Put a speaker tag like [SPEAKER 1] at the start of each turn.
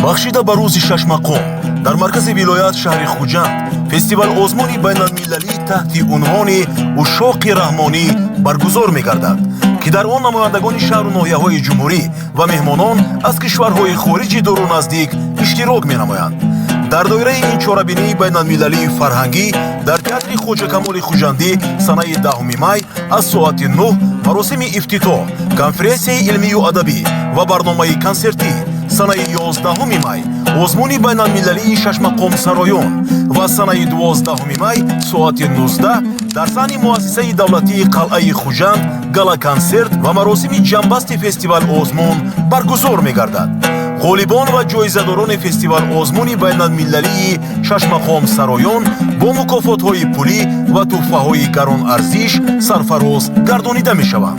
[SPEAKER 1] Бахшида ба рӯзи шашмақом дар маркази вилоят, шаҳри Хуҷанд, фестивал озмуни байналмилалӣ таҳти унвони «Ушшоқи раҳмонӣ» баргузор мегардад, ки дар он намояндагони шаҳру ноҳияҳои ҷумҳурӣ ва меҳмонон аз кишварҳои хориҷи дуру наздик иштирок менамоянд. Дар доираи ин чорабинии байналмилалии фарҳангӣ дар театри Хоҷа Камоли Хуҷандӣ санаи 10 май аз соати 9 маросими ифтитоҳ, конференсияи илмию адабӣ ва барномаи консертӣ, санаи 11 май озмуни байналмилалии шашмақомсароён ва санаи 12 май соати 19 дар саҳни муассисаи давлатии қалъаи Хуҷанд гала-консерт ва маросими ҷамъбасти фестивал-озмун баргузор мегардад. Ғолибон ва ҷоизадорони фестивал-озмуни байналмилалии шашмақомсароён бо мукофотҳои пулӣ ва тӯҳфаҳои гаронарзиш сарфароз гардонида мешаванд.